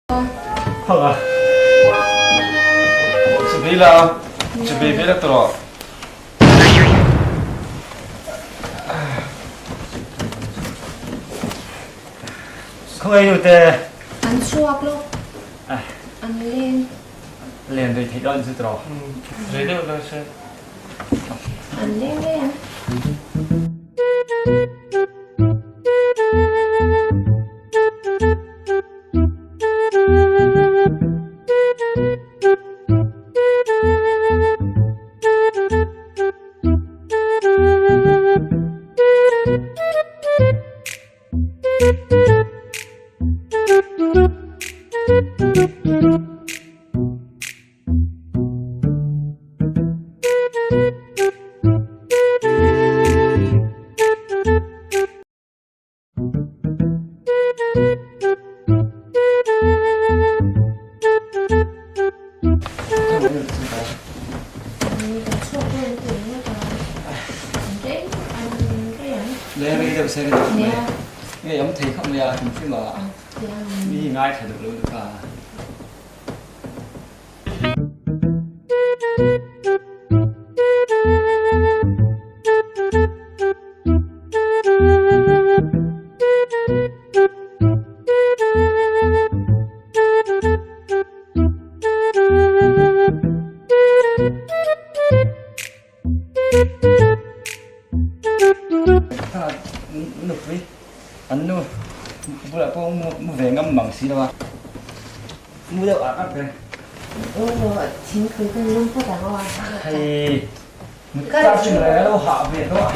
Thanga. Chubei la, chubei ve la tawh. Khawngaih nu te. An chhuak lo. An leng. Len rei theih dawn chu tawh. Rei deuh lo se. An leng rei ang. Nge awm thei khawp mai a hrim hrim a mi hi ngaithla duh lo lutuk a. Nupui an nu bulah pawh mu ve ngam mang si lo a mu deuh ah ak reng. Thingpui kan lum phawt ang aw. Hei mut chak chu lo hah ve tawh a.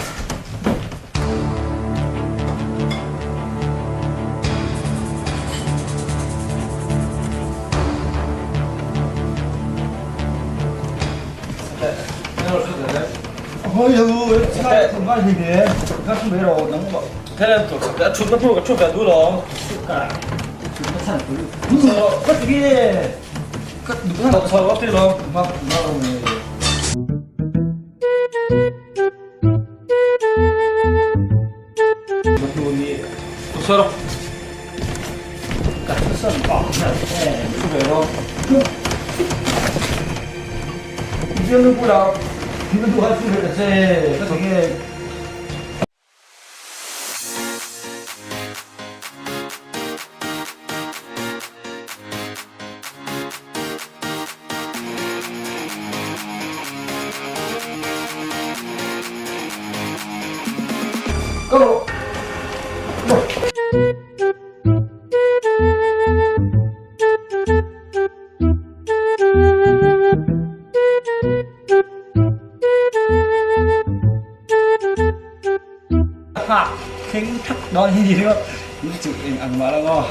Thleng thak dawn hi ni ringawt in chuh eng ang mah lo maw.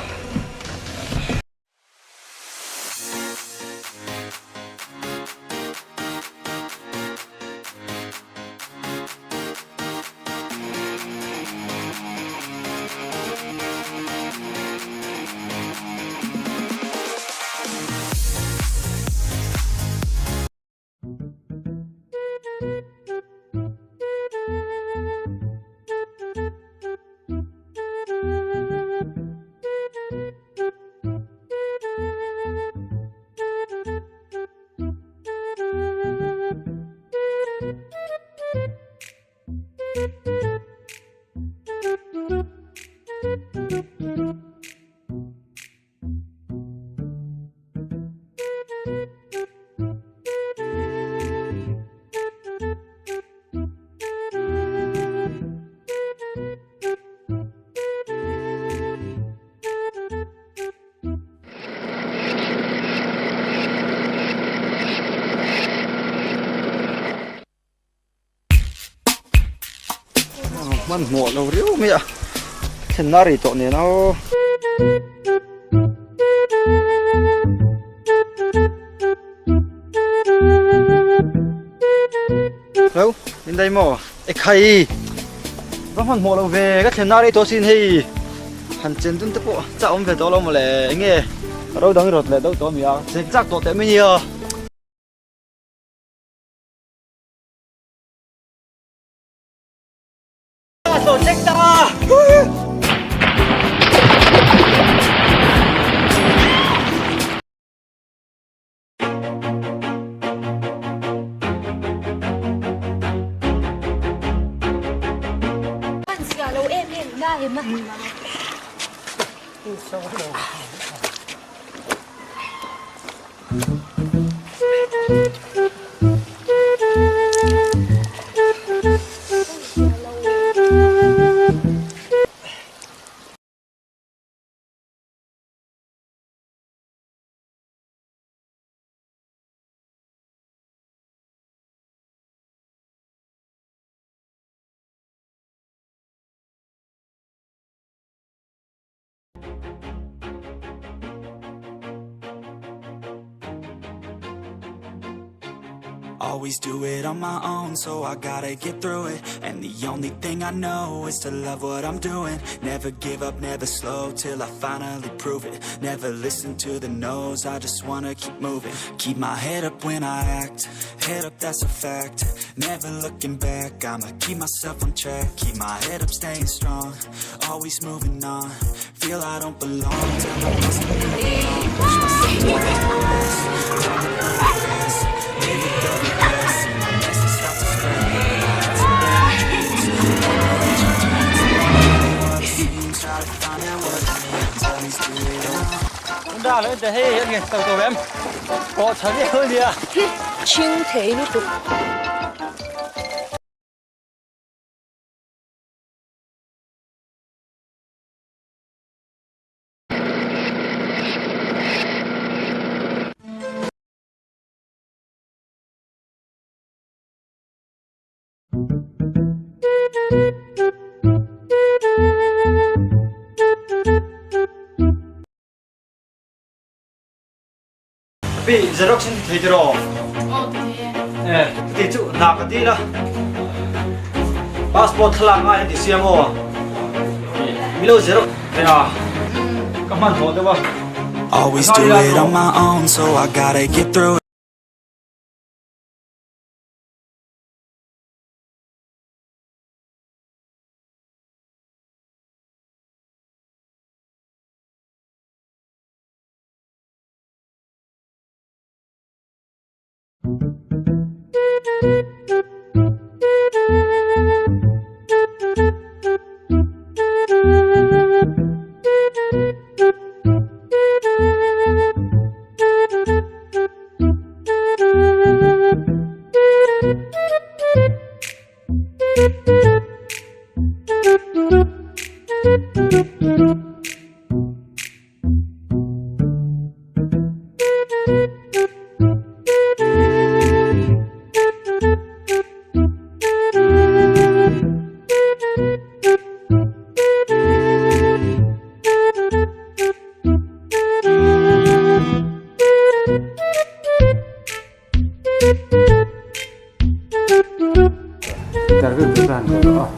Hmanhmawh lo riau mai a thlenna rei tawh nen aw. Hello min dai maw ekhai va hmanhmawh lo ve ka thlenna rei tawh sin hei han chen dun te pawh chak awm ve tawh lo mawle enge ro dang rawt leh deuh tawh a mi a cheng chak tawh teh mai nia. Always do it on my own, so I gotta get through it. And the only thing I know is to love what I'm doing. Never give up, never slow, till I finally prove it. Never listen to the no's, I just wanna keep moving. Keep my head up when I act, head up, that's a fact. Never looking back, I'ma keep myself on track. Keep my head up, staying strong, always moving on. Feel I don't belong, tell my thoughts to move along. Push myself to the max, turn the progress. Live with the regrets, see my message start to spread. What it seems, try to find out what it means. Always do it on Ra lo te hei an nge tau tau em. Pawh tha viau nia. Chhing thei lutuk. Pi Xerox in ti thei tiraw? Aw ti thei e. Eh, ti chu hna ka dil a. Passport thlalak ngai an ti sia maw? Milo Xerox ve a. Ka hman hmawh deuh a. Always do it on my own, so I gotta get through it. Interview tur chu han kal rawh aw.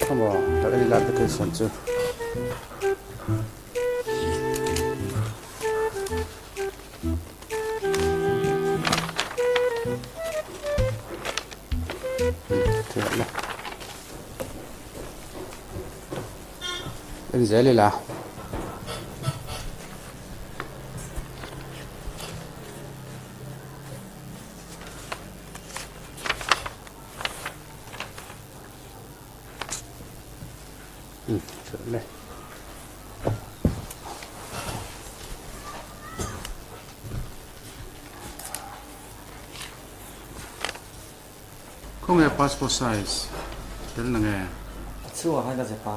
Khawmaw tak a ni la application chu. En zel ila. Khawnge passport size tel na nge? A chhungah khan ka zep a.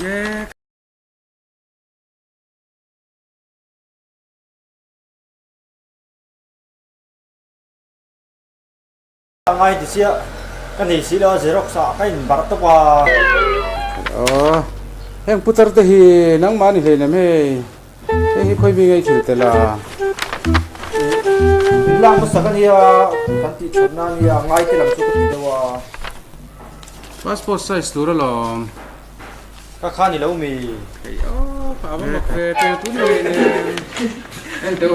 Ye. Ngai ti sia ka nei si lo a xerox ah ka in barh tawp a. Aw heng putar te hi nangmah ni hleinem hei heng hi khawi mi ngei thil tel a. In lak hmasa ka nia kan tih that na ania ngai te lam chu ka ti deuh a. Passport size tur alawm. Ka kha ni lo mi. Hei aw ka ava mak ve peng tu ni ngei nen. En teu.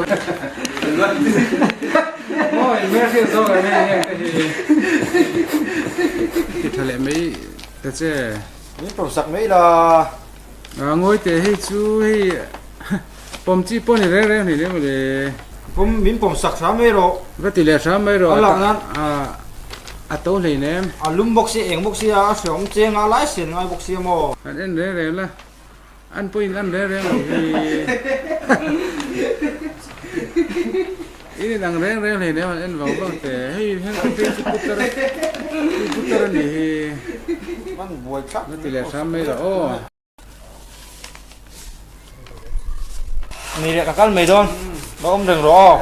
Maw in hmel hriat zawk ang hei heng te hi. Ti tha leh mai ta che. Min pawm sak mai la. A ngawi teh hei chu hei pawm chi pawh ni reng reng hlei lem le. Pawm min pawm sak hram mai rawh. Va ti leh hram mai rawh. A lak nan. A to hlei nem. A lum bawk sia eng bawk sia a hreawm cheng a lai sian ngai bawk sia maw. An en reng reng la an pawhin an reng reng lo hi. In in ang reng reng hlei nem an en vang vang te hei heng an phei chu putar putar a nih hi. An buai thlak. Va ti leh hram mai rawh aw. Ni leh ka kal mai dawn va awm reng rawh aw.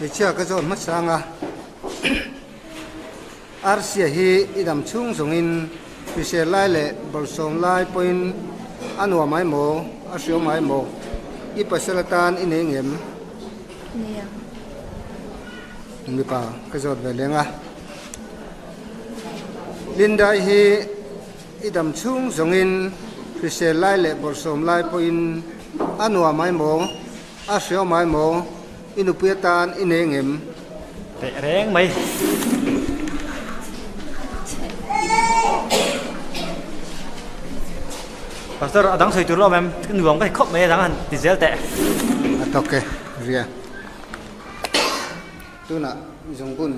Hmeichhia ka zawt hmasang a, Arsia hi i dam chhung zawngin hrisel lai leh bawlhsawm lai pawhin a nuam ai maw, a hriau mai maw? I pasal atan i nei ngem? Nei ang. Mipa ka zawt ve leng a. Lindai hi i dam chhung zawngin hrisel lai leh bawlhsawm lai pawhin a nuam ai maw, A hriau mai maw? I nupui atan i nei ngem? Teh reng mai. Pastor, a dang sawi tur lo awm em? Ka nuam ka ti khawp mai a dang han ti zel teh. A tawk e, ria. Tunah zungbun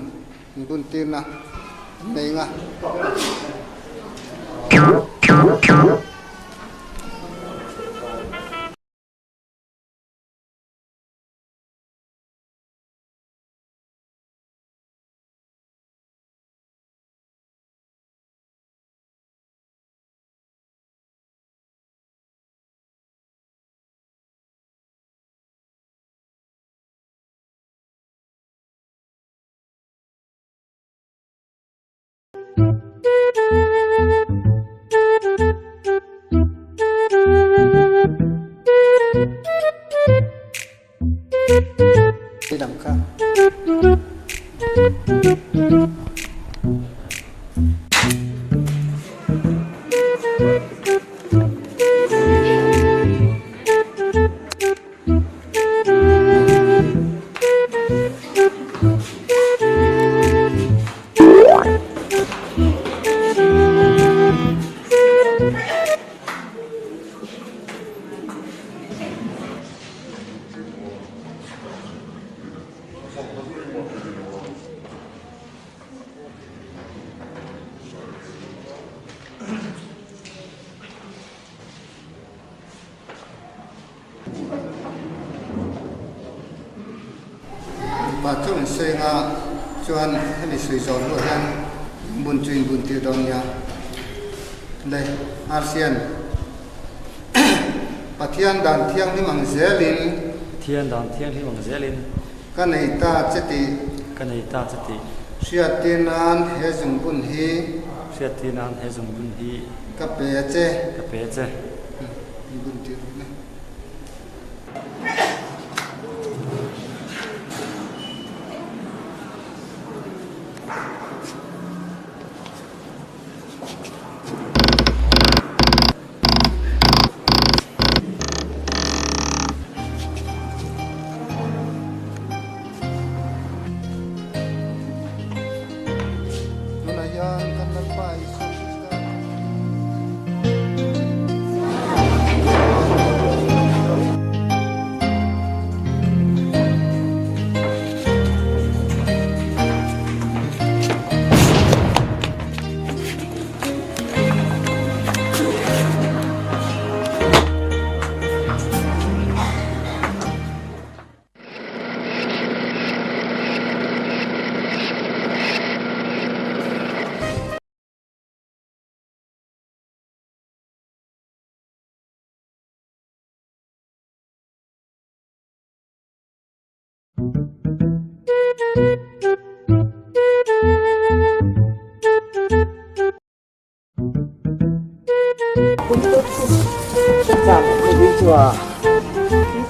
inbun tirna an nei nga. Dang kha. Mipa chu an sawi anga chuan hemi sawi zawh hnuah hian bun chu in bun tir dawn nia. Le Arsian Pathian dan thianghlim ang zelin Pathian dan thianghlim ang zelin Ka nei ta che tih Ka nei ta che tih Hriattir nan he zungbun hi Hriattir nan he zungbun hi Ka pe a che Ka pe a che. In bun tir rawh le. Tunah hian kan Lalpa Isua Krista.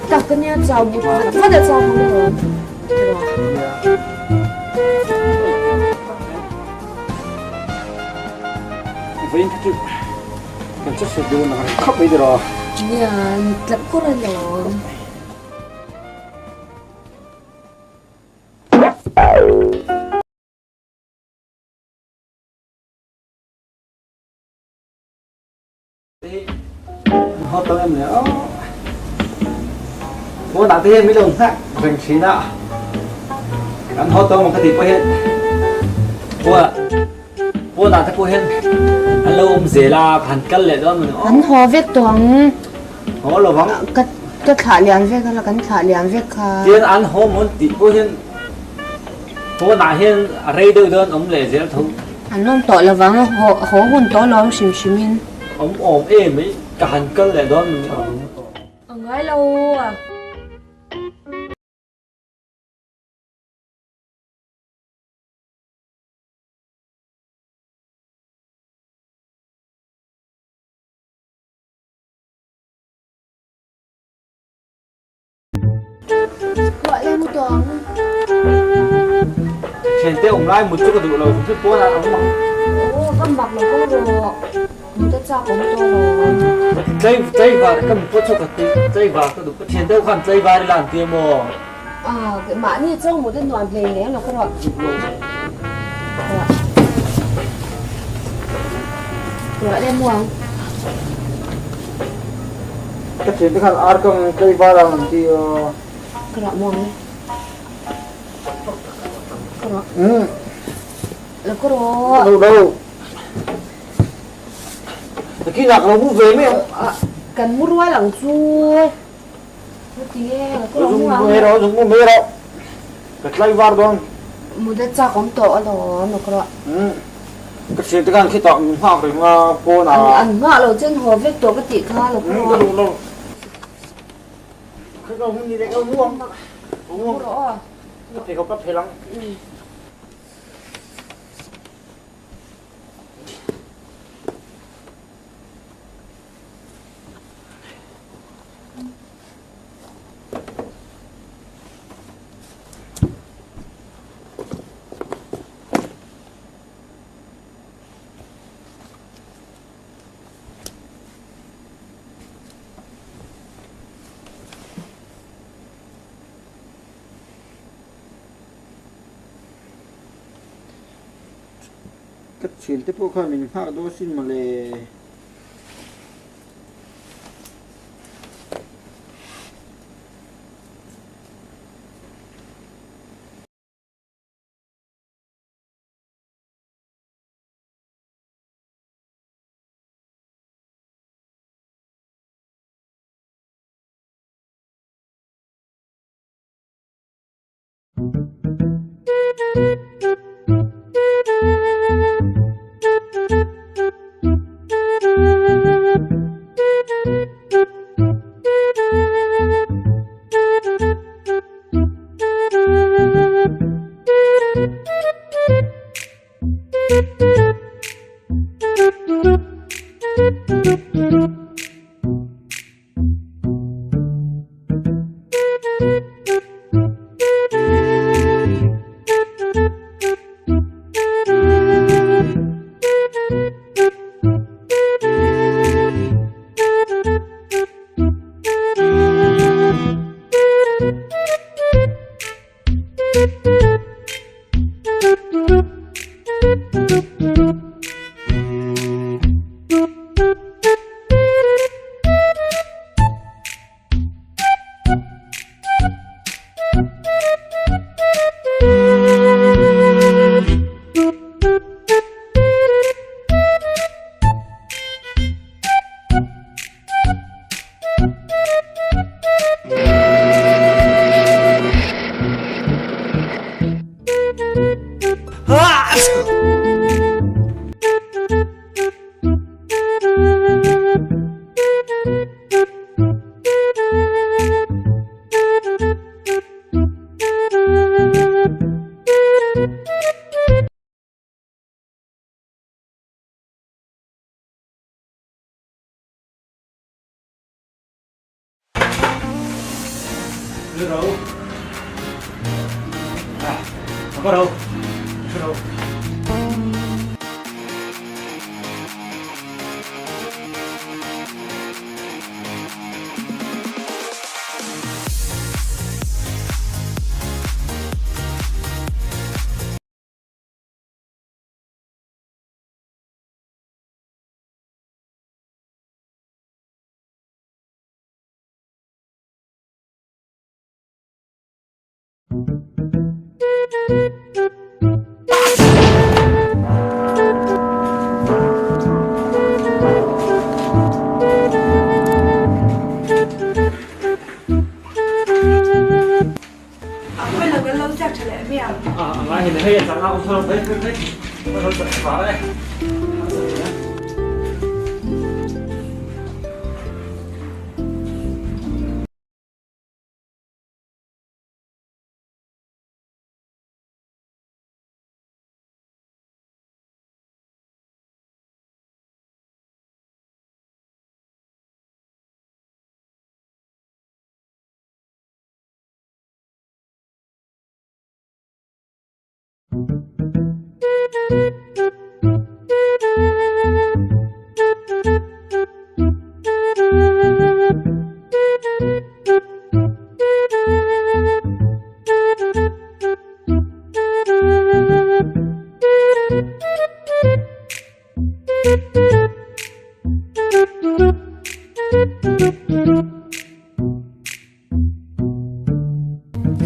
Tak ania chau bu vat vat a chau ang lo Vawiin kha chu kan chu hriat deuh ang khawp mai tiraw. Nia, tlap kur alawm. Ho tawh em le aw. Pawnah te hian min lo nghak reng thin a. Kan haw tawh ang ka tih pawh hian pawnah pawnah te pawh hian an lo awm zel a ka han kal leh dawn maw ni aw. An haw vek tawh ang. Haw lo vang. Ka ka thlah liam vek a la kan thlah liam vek kha. Tian an haw mawn tih pawh hian pawnah hian a rei deuh dawn awm leh zel tho. An awm tawh lo vang a, haw haw hun tawh lo hrim hrim in. Awm awm em mai ka han kal leh dawn maw ni aw. A ngai lo a. Thiante awm lai mut chu ka duh lo, chu pawnah ka awm ang. Aw, ka mak lo ko rawh. Mut a chak awm tawh lo. Tlai tlaivar ka mut pawh chu ka tui tlaivar ka duh. Ka thiante ho khan tlaivar ila an ti a maw? Ah, mahni chaw mut a nuam hlei lem lo ka rawh. Ruah le muang. Ka thiante khan ar ka tlaivar ang an ti a. Ka ruah muang e. Ka ruah. Lo ka ruah. Lo lo. Nakinah ka lo mu ve mai ang. Kan mu rual ang chu. Zung mu mai rawh, zung mu mai rawh. Ka tlai var dawn. Mut a chak awm tawh alawm lo ka ruah. Ka thian te khan khitah min nghak reng a pawn ah. An nghah lo chen haw vek tawh ka tih kha lo ka ruah. Ka duh lo. Ka ka hun ni leh ka mu ang. Mu rawh aw. Ka pheikhawk ka phelh ang. Ka thiante pawh khan min nghak dawn asin mawle.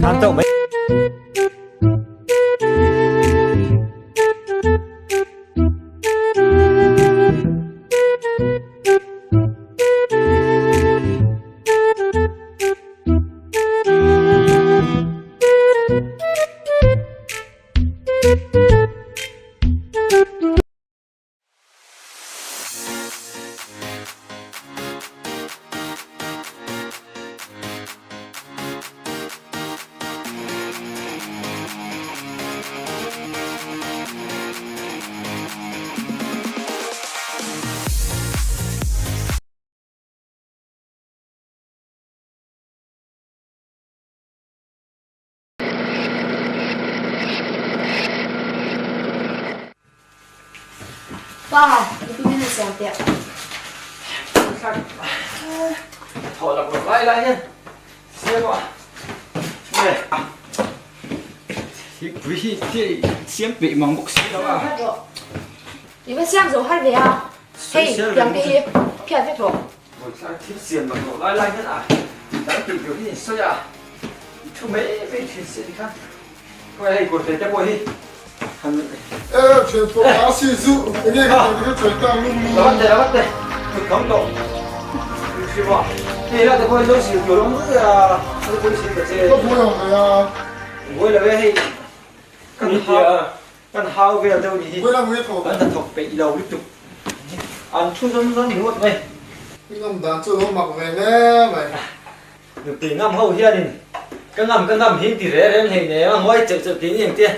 An tauh mai. Pa, i pu min siam teh. Thawh lak lak lai lai hian siam a. Nge. Hi pui hi ti siam peih mang bawk si lo a. I va siam zo har ve a. Hei, tiang te hi phiat vek rawh. Vawithlak thil siam mak loh lai lai hian a dang tih tur hi in sawi a, i thu mai mai thin si a ti khan. Khawi hei kawrte te pawh hi han. E thian pawh a si zu enge ka tih ka chawi tang lum lum. Lavat te lavat te kut kham tawh hrim a, hei lah te pawh hi lo sil tur awm reng a, a pawh hi sil ta che. Ka buai ang mai a. Buai lo e hei kan kan hau vel deuh ni hi kan hnathawk peih lo lutuk an thu zawn zawn ringawt mai. I ngam dan chu lo mak ve hle mai. Nupui ngam ho hianin ka ngam ka ngam hi ti reng reng hei nen a ngawi cheuh cheuh tih ni ang tia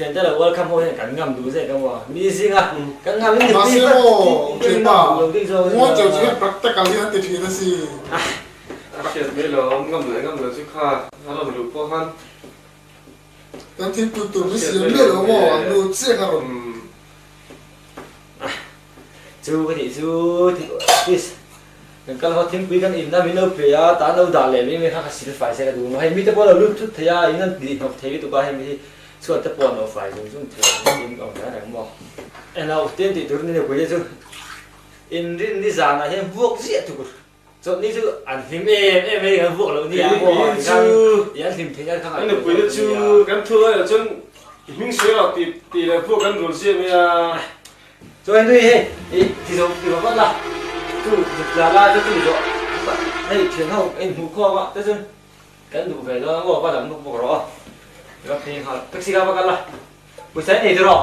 Thian te lo welcome ho hian kan ngam duh zek ang aw mi zinga kan ngam in nupui vat tih kan ngam duh lo ding zawk ngawi cheuh cheuh hian practical hi an ti thin a si. A hriat mai lo ngam leh ngam lo chu kha a rawn luh pawh khan Kan thingpui tur mi siam miah lo maw an nu chiang a rawn. Chu ka tih chu office kan kal haw thingpui kan inna min lo pe a tan lo dah leh mai mai kha ka sil fai se ka duh maw hei mite pawh lo lut thut thei a in an tih hnawk thei lutuk a hei mi hi chhuat te pawh an lo fai zung zung thei ang in awm reng reng maw. Englo ten tih tur ni lo pui te chu inrin ni zanah hian vuak ziah tur. Chawlhni chu an hlim em em mai kan vuak loh nia maw i an hlim theih a kha An nupui te chu kan thu lai ah chuan i hming sawi lo tih tih leh vuak kan rul chiah mai a. Chuan nui hei i ti zo ti vat vat la chu zuk la la chu chu zawh hei thian ho a inhmuh khawm a te chuan kan duh ve dawn a maw va dang bawk bawk rawh aw i va phei nghal taxi kha va kal la pawisa i nei ti rawh.